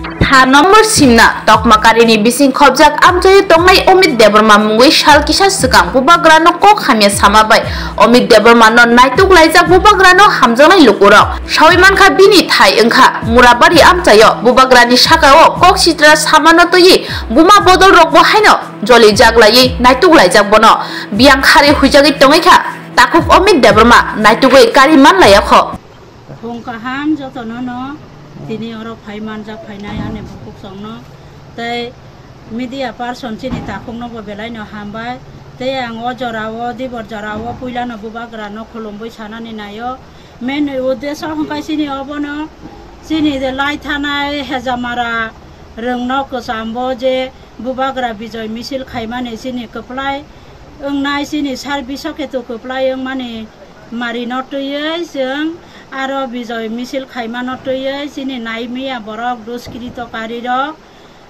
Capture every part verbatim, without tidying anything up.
Tha number simna, Tokmakarini bising khobjak amchaio tongnai Omit Debbarma mungwi sal kisa swkang bubagrano kok hamya sama bai Omit Debbarmano naituk laijak bubagrano hamjaknai lukurok. Sawi mankha bini thai wngkha Murabari amchaio bubagrani sakao kok sitra samano twiwi buma bodolrokbo haino jolijak laiwi naituk laijak bono. Biyang khari huijagwi tongwi kha takhuk Omit Debbarma naitugwi kari man laiya kho. Phung kaham jotono no tini oro phai manjak phainai ani bukhuk songno tei media person chini takhukno bo belai no hambai. Tei ang o jora o dibor jora o puila no bubagra no khulumwi sanani naio. Main uddesho hwnkhe chini obono chini je lai thanai Hejamara rwngno kwchambo je bubagra bijoi misil khaimani chini kwplai wngnai chini sar biso ketu kwplai wngmani. Marino twiwi chwng aro bijoi misil khaimano twiwi chini naimiya borok duskiritokarirok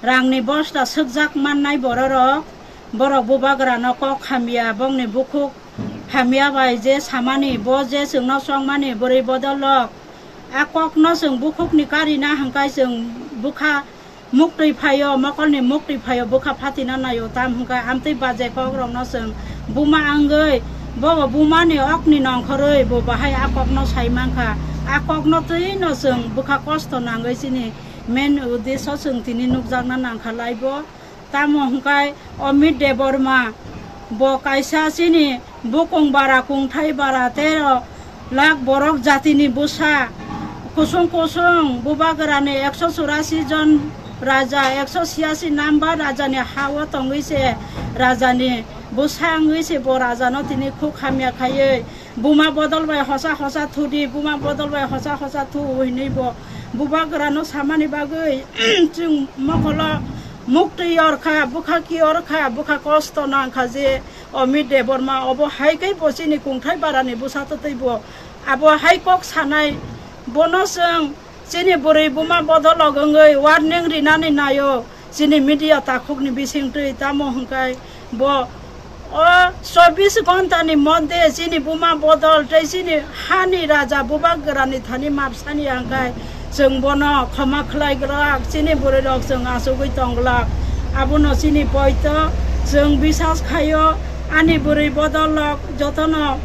rangni bosta swkjak mannai bororok, borok bubagrano kok hamya, bongni bukhuk hamya bai je samani, bo je chwngno chongmani bwrwi bodolrok, a kokno chwng bukhukni karina hwnkhe chwng bwkha muktwi phaio, mokolni muktwi phaio, bwkha phatina naio, tam hwnkhe amtwi bajai kokrokno chwng buma wngwi, bo bumani okni nongkhorwi bo bahai a kokno sai mankha. A kokno twino chwng bwkha kosto nangwi chini main uddesho chwng tini nukjakna nangkha laibo. Tamo hwnkhe Omit Debbarma bo kaisa chini bukung bara kungthai bara tero lakh borok jatini bwsa kusung kusung bubagrani ekso churasi jon raja, ekso chiyasi number rajani ha-o tongwi se rajani bwsa wngwi se bo rajano tini khuk hamya khaiwi buma bodol bai hosa hosa thudi, buma bodol bai hosa hosa thu hinwi bo bubagrano samani bagwi chwng mokolo muktwi yorkha, bwkha ki yorkha, bwkha kosto nangkha je Omit Debbarma obo hai khe bo chini kungthai barani bwsa twtwi bo. Abo hai kok sanai bono chwng chini bwrwi buma bodolok wngwi warning rinani naio chini media takhukni bisingtwi, tamo hwnkhe bo o chobbish ghontani moddhe chini buma bodol tei chini hani raja bubagrani thani mapsani hwnkhe chwng bono khoma khlai glak, chini bwrwirok chwng achugwi tong glak. Abono chini poito chwng bisas khaio, ani bwrwi bodolrok jotono,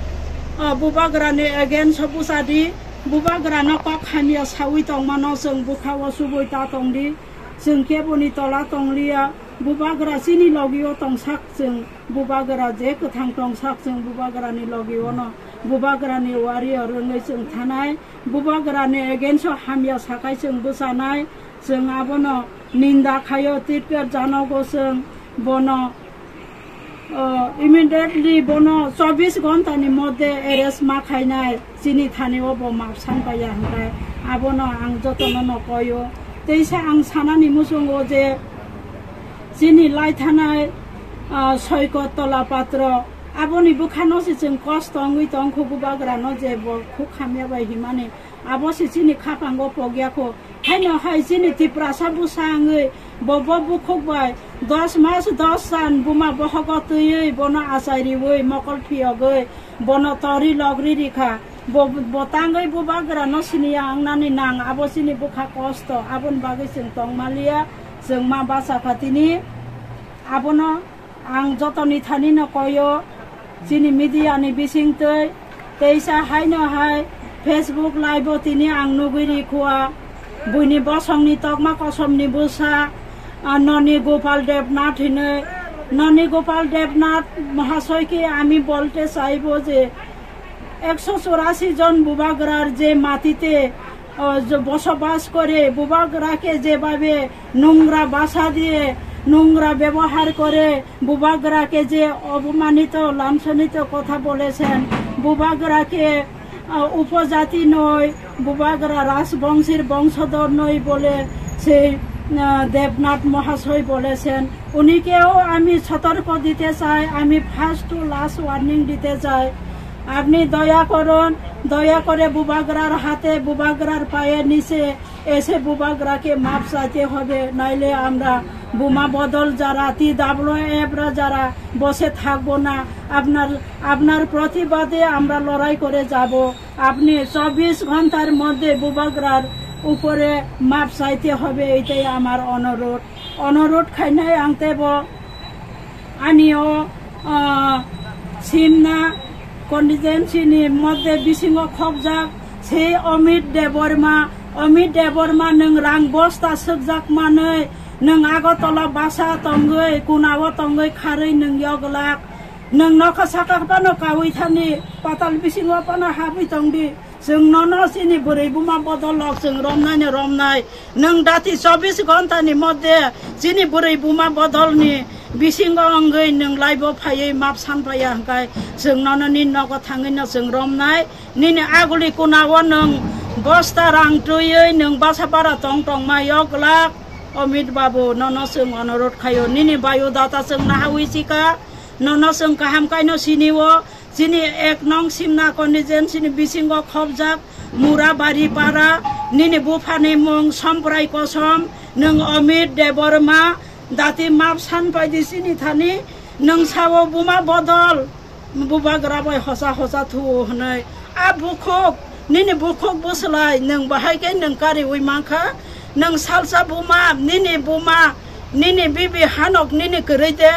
o, bubagrani against o bwchadi, bubagrano kok hamya sawi tongmano chwng bwkha o chubui ta tongdi. Chwng keboni tola tongliya, bubagra chini logio tongsak chwng, bubagra je kwthang tongsak chwng bubagrani logiono, bubagrani warrior wngwi chwng thanai. Bubagrani against o hamya sakai chwng bwchanai, chwng abono ninda khaio, tirpir janogo chwng bono, o, immediately bono chobbish ghontani moddhe arrest ma khainai, chini thani o bo mapsan paiya hwnkhe abono ang jotono no koio. Teisa ang sanani muchungo je chini lai thanai, o, Soikot Tola Patro, aboni bwkhano se chwng kosto wngwi tongkho bubagrano je bo khuk hamya bai himani. Abo se chini khapango pokya kho. Haino hai chini Tiprasa bwsa wngwi bo, bo bukhuk bai dos mas dos san buma bohogo twiwi bono achai riwi mokol phiyogwi bono tori logri rikha. Bo, bo tangwi bubagrano siniya wngnani nang, abo chini bwkha kosto, aboni bagwi chwng tongmaliya, chwng ma bachakha tini. Abono ang jotoni thani no koyo, chini media ni bisingtwi, teisa haino hai Facebook live o tini ang nugwi rikhua, buini bosongni tokma kosomni bwsa, ah, Noni Gopal Debnath hinwi, Noni Gopal Debnath Mahasoy ke ami bolte chaibo je ekso churasi jon bubagrar je matite, o, je bosobas kore, bubagrake jebabe nungra basa diye, nungra bebohar kore, bubagrake je obomanito, lamsonito kotha bolechen, bubagrake, o, upojati noi, bubagra rajbongshir bongsodor noi bole sei, o, Debnath Mahasoy bolechen. Unikeও আমি সতর্ক দিতে চাই, আমি first to last warning দিতে চাই। আপনি দয়া করুন, দয়া করে বুবাগ্রার হাতে, বুবাগ্রার পায়ের নিচে এসে বুবাগ্রাকে মাপ চাইতে হবে, নাইলে আমরা বোমা বদল যারা, টি ডাব্লিউ এফ রা যারা বসে থাকবো না। আপনার, আপনার প্রতিবাদে আমরা লড়াই করে যাব। আপনি চব্বিশ ঘন্টার মধ্যে বুবাগ্রার উপরে মাপ চাইতে হবে, এটাই আমার অনুরোধ। অনুরোধ খাইনাই আংতে ব আনিও, আহ, সিমনা constituency ni মধ্যে বিসিংও খবজাক সেই অমিত দেববর্মা। অমিত দেববর্মা, নং rang bosta sukjak manwi, nung Agartala basa tongwi, kunao tongwi kharwi nung yoglak. Nung nokha saka phano kawi thani, patal bisingo phano habwi tongdi. Chwng nono chini bwrwi buma bodol lok chwng romnai no romnai. Nung dati chobbish ghonta ni moddhe chini bwrwi buma bodol ni bisingo wngwi nung laibo phaiwi map san phaiya hwnkhe chwng nono nini nogo thangwi no chwng romnai. Nini aguli kunao nwng bosta rang twiwi nwng basa bara tong tongma yoglak. Omit babu, nono chwng onorot khaio, nini biodata chwng nahawi chika, nono chwng kaham kaino sinio, chini ek nong simna constituency ni bisingo khobjak Murabari para, nini buphani mung Somprai Kosom, nwng Omit Debbarma, dati map san paidi chini thani, nwng sao buma bodol, Bubagra bai hosa hosa thuo hwnwi. A bukhuk, nini bukhuk bwslai, nwng bahai khe nwng kariui mankha. Nwng salsa buma, nini buma, nini bibi hanok nini kwrwi de.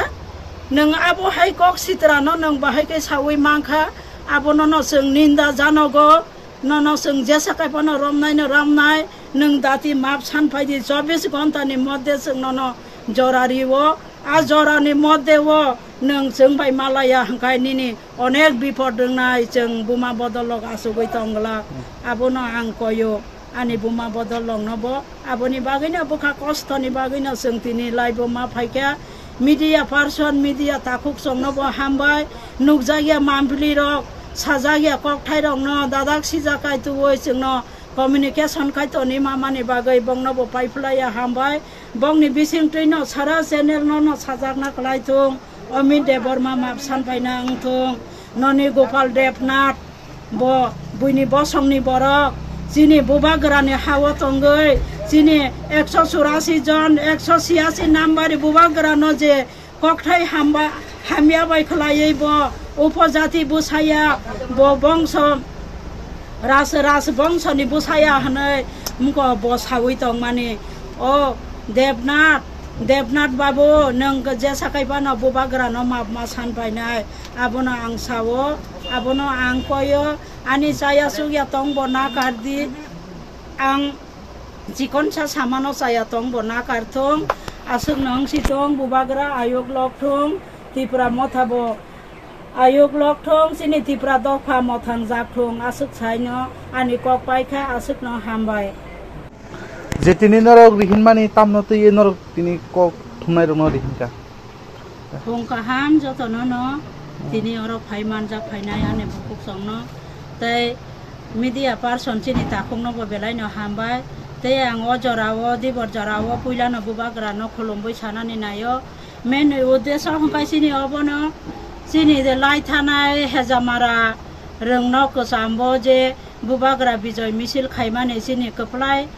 Nwng abo hai kok sitrano nwng bahai khe saui mankha. Abono no chwng ninda janogo. Nono chwng jesa kai phano romnai no romnai, nwng dati map san phaidi chobbish ghonta ni moddhe chwng nono jora rio. A jora ni moddhe o nwng chwng bai malaya hwnkhe nini onek bipod wngnai, chwng buma bodol lok achugwi tong glak. Abono ang koyo, ani buma bodol lok no bo. Aboni bagwi no bwkha kosto ni bagwi no chwng tini laibo ma phaikha. Media person, media takhuk chwng no bo hambai. Nukjakya mampli rok, sajakya kokthai rok no dadak sijak kai tuwi chwng no communication khai toni mamani bagwi bongno bo paiphlaiya hambai. Bongni bising twi no sara channel no no sajakna kwlai thung. Omit Debbarma map san paina wng thung. Noni Gopal Debnath bo buini bosongni borok. Chini bubagrani hao tongwi chini ekso churasi jon, ekso siyasi number ni bubagrano je kokthai hamba, hamya bai khwlaiwi bo upojati bwsaya, bo bongso, ras, ras bongso ni bwsaya hwnwi mko bo sawi tongmani. O Debnath, Debnath babu, nwng jesa kai phano bubagrano map ma san painai, abono ang sao, abono ang koyo, ani chaya chukya tong bo nakar di, ang Chikonsa samano chaya tong bo nakar thung, aswk no wngsi thung, bubagra ayuk lok thung, Tipra motha bo ayuk lok thung, chini Tipra dopha mothang jak thung, aswk sai no ani kok paikha, aswk no hambai. Je tini norok rihinmani tamno twiwi norok tini kok thumnai rokno rihinkha. Phung kaham jotono no tini oro phai manjak phainai ani bukhuk chwngno tei media person chini takhukno bo belai no hambai. Tei ang o jora o, dibor jora o puila no bubagra no khulumwi sanani naio. Main uddesho hwnkhe chini obono chini je lai thanai Hejamara rwngno kwchambo je bubagra bijoi misil khaimani chini kwplai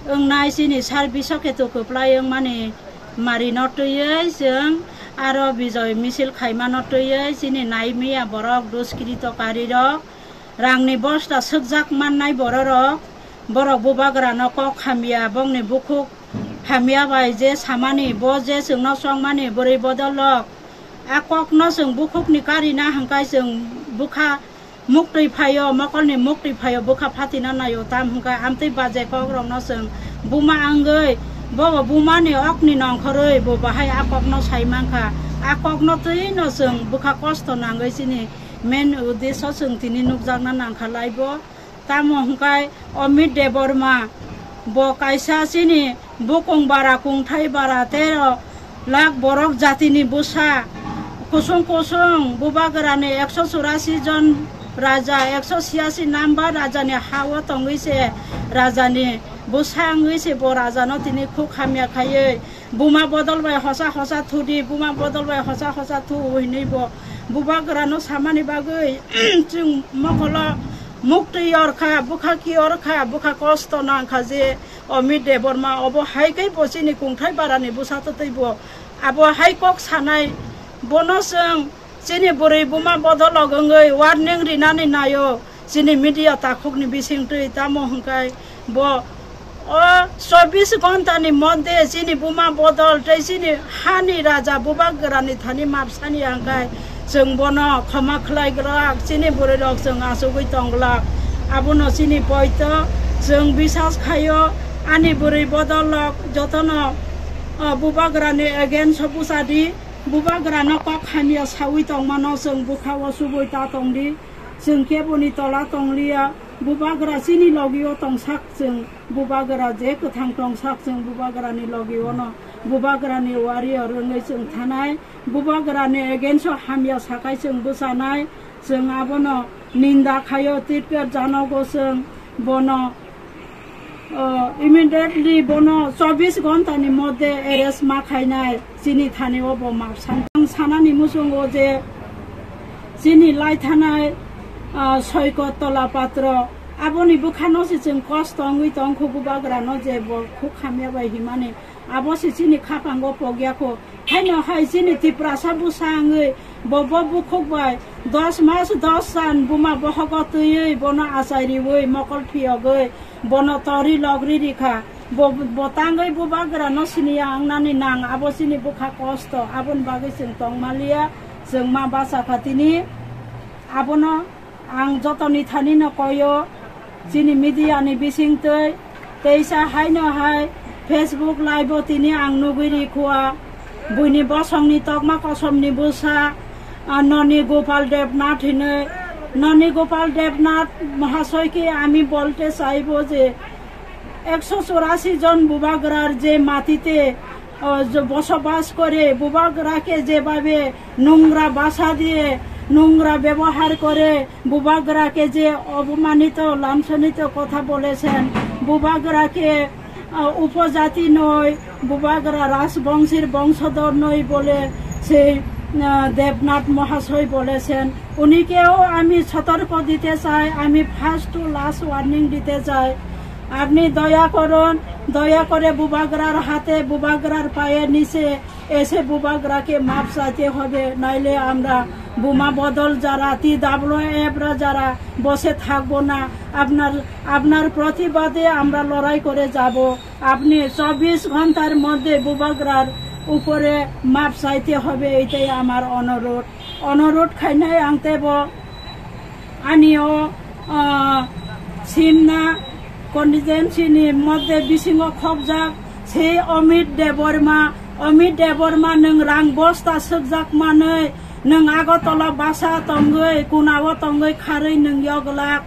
wngnai, chini sar biso kheto kwplai wngmani Marino twiwi chwng aro bijoi misil khaimano twiwi chini nai miya borok duskiritokarirok, rangni bosta sukjak mannai bororok, borok bubagrano kok hamya, bongni bukhuk hamya bai je samani, bo je chwngno chongmani bwrwi bodolrok, a kokno chwng bukhukni karina hwnkhe chwng bwkha muktwi phaio, mokolni muktwi phaio, bwkha phatina naio, tam hwnkhe amtwi bajai kokrokno chwng buma wngwi, bobo bumani okni nongkhorwi bo bahai a kokno sai mankha. A kokno twino chwng bwkha kosto nangwi chini main uddesho chwng tini nukjakna nangkha laibo. Tamo hwnkhe Omit Debbarma bo kaisa chini bukung bara kungthai bara tero lakh borok jatini bwsa, kusung kusung bubagrani ekso churasi jon raja, ekso siyasi number rajani hao tongwi se rajani bwsa wngwi se bo rajano tini khuk hamya khaiwi buma bodol bai hosa hosa thudi, buma bodol bai hosa hosa thu hinwi bo bubagrano samani bagwi chwng mokolo muktwi yorkha, bwkha ki yorkha, bwkha kosto nangkha je Omit Debbarma obo hai khe bo chini kungthai barani bwsa twtwi bo abo hai kok sanai, bono chwng chini bwrwi buma bodolok wngwi warning rinani naio chini media takhukni bisingtwi, tamo hwnkhe bo O chobbish ghontani moddhe chini buma bodol tei chini hani raja bubagrani thani mapsani hwnkhe chwng bono khoma khlai glak, chini bwrwirok chwng achugwi tong glak. Abono chini poito chwng bisas khaio, ani bwrwi bodolrok jotono, o, bubagrani against o bwchadi, bubagrano kok hamya sawi tongmano chwng bwkha o chubui ta tongdi, chwng keboni tola tongliya, bubagra chini logio tongsak chwng. Bubagra je kwthang tongsak chwng bubagrani logi ono, bubagrani warrior wngwi chwng thanai, bubagrani against o hamya sakai chwng bwchanai, chwng abono ninda khaio, tirker janogo chwng bono, o, immediately bono chobbish ghontani moddhe arrest ma khainai, chini thani o bo mapsan. Ang sanani muchungo je chini lai thanai, ah, Soikot Tola Patro, aboni bwkhano se chwng kosto wngwi tongkho bubagrano je bo khuk hamya bai himani. Abo se chini khapango pokya kho. Haino hai chini Tiprasa bwsa wngwi bo, bo bukhuk bai dos mas dos san buma bohogo twiwi bono achai riwi mokol phiyogwi bono tori logri rikha. Bo, bo tangwi bubagrano siniya wngnani nang, abo chini bwkha kosto, aboni bagwi chwng tongmaliya, chwng ma bachakha tini. Abono ang jotoni thanino koyo, chini media ni bisingtwi, teisa haino hai Facebook live o tini ang nugwi rikhua, buini bosongni tokma kosomni bwsa, ah, Noni Gopal Debnath hinwi. Noni Gopal Debnath মহাশয়কে আমি বলতে চাইবো যে একশো চুরাশি জন বুবাগ্রার যে মাটিতে, আহ, যে বসবাস করে, বুবাগ্রাকে যেভাবে নোংরা ভাষা দিয়ে নোংরা ব্যবহার করে, বুবাগ্রাকে যে অপমানিত, লাঞ্ছনিত কথা বলেছেন, বুবাগ্রাকে, আহ, উপজাতি নয়, বুবাগ্রা রাজবংশীর বংশধর নয় বলে সেই, আহ, দেবনাথ মহাশয় বলেছেন। উনিকেও আমি সতর্ক দিতে চাই, আমি first to last warning দিতে চাই। আপনি দয়া করুন, দয়া করে বুবাগ্রার হাতে, বুবাগ্রার পায়ের নিচে এসে বুবাগ্রাকে মাপ চাইতে হবে, নাইলে আমরা বোমা বদল যারা, টি ডাব্লিউ এফ রা যারা বসে থাকবো না, আপনার, আপনার প্রতিবাদে আমরা লড়াই করে যাব। আপনি চব্বিশ ঘন্টার মধ্যে বুবাগ্রার উপরে মাপ চাইতে হবে, এটাই আমার অনুরোধ। Onorot khainai ang teibo ani o, ah, Simna constituency ni moddhe bisingo khobjak se Amit Debbarma, Amit Debbarma nwng rang bosta swkjak manwi, nwng Agartala basa tongwi, kunao tongwi kharwi nwng yoglak,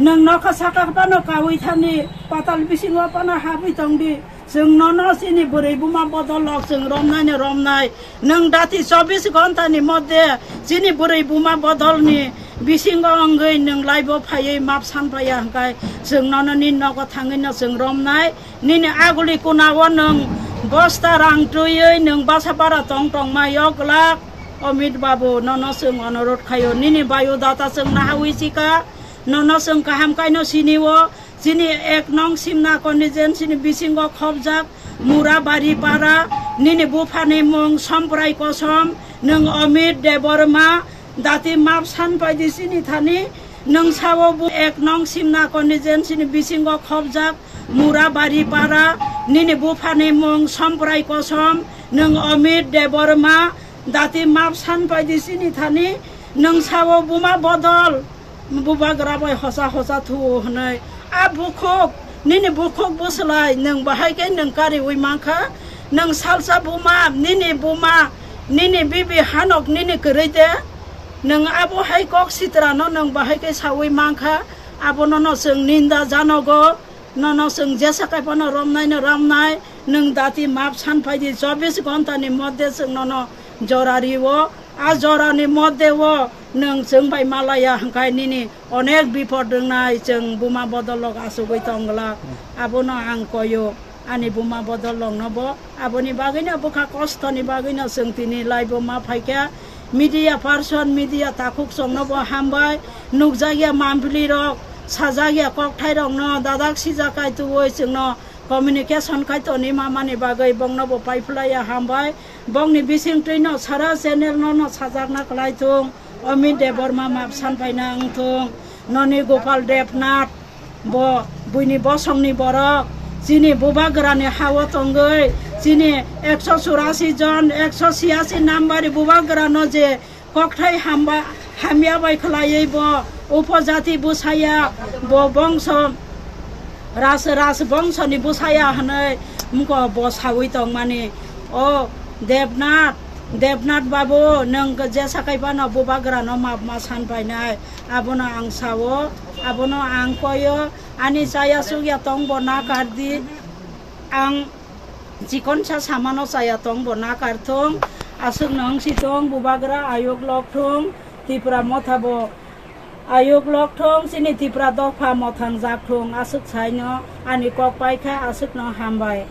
nwng nokha saka phano kaui thani, patal bisingo phano habwi tongdi. Chwng nono chini bwrwi buma bodol rok chwng romnai no romnai. Nwng dati chobbish ghonta ni moddhe chini bwrwi buma bodol ni bisingo wngwi nwng laibo phaiwi map san phaiya hwnkhe chwng nono nini nogo thangwi no chwng romnai. Nini aguli kuna o nwng bosta rang twiwi nwng basa bara tong tongma yok glak. Amit babu, nono chwng onorot khaio, nini bayu data chwng nahawi chika, nono chwng kaham kaino sini o. Chini ek nong Simna constituency ni bisingo khobjak Murabari para, nini buphani mung Somprai Kosom, nwng Amit Debbarma, dati map san paidi chini thani, nwng sao bu ek nong Simna constituency ni bisingo khobjak Murabari para, nini buphani mung Somprai Kosom, nwng Amit Debbarma, dati map san paidi chini thani, nwng sao buma bodol. Bubagra bai hosa hosa thu hwnwi. A bukhuk, nini bukhuk bwslai, nwng bahai khe nwng kariwi mankha. Nwng salsa buma, nini buma, nini bibi hanok nini kwrwi de. Nwng abo hai kok sitrano nwng bahai khe sawi mankha. Abono no chwng ninda janogo. Nono chwng jesa kaiphano romnai no romnai. Nwng dati map san phaidi, chobbish ghonta ni moddhe chwng nono jora rio. A jorani moddhe o nwng chwng bai malaya hwnkhe nini onek bipod wngnai, chwng buma bodol rok achugwi tong glak. Abono ang koyo ani buma bodol rokno bo. Aboni bagwino bwkha kostoni bagwino chwng tini live o ma phaikha. Media person, media takhuk chwngno bo hambai. Nukjakya mampli rok, sajakya kokthai rokno dadak sijak kai tuwi chwngno communication khai toni mamani bagwi bongno bo paiphlaiya hambai. Bongni bisingtwi no sara channel no no sajakna kwlai thung. Amit Debbarma map san paina wng thung. Noni Gopal Debnath bo buini bosongni borok. Chini bubagrani hao tongwi chini ekso churasi jon, ekso chiyasi nambari bubagrano je kokthai hamba, hamya bai khwlaiwi bo upojati bwsaya, bo bongso, ras, ras bongsoni bwsaya hwnwi mko bo sawi tongmani. O Debnath, Debnath babu, nwng jesa kaiphano bubagrano map ma san painai, abono ang sao, abono ang koyo, ani chaya chukya tong bo nakar di, ang chikonsa samano chaya tong bo nakar thung, aswk nwng si tong bubagra ayuk lok thung, Tipra motha bo ayuk lok thung, chini Tipra dopha mothang jak thung, aswk saino ani kok paikha, aswkno hambai.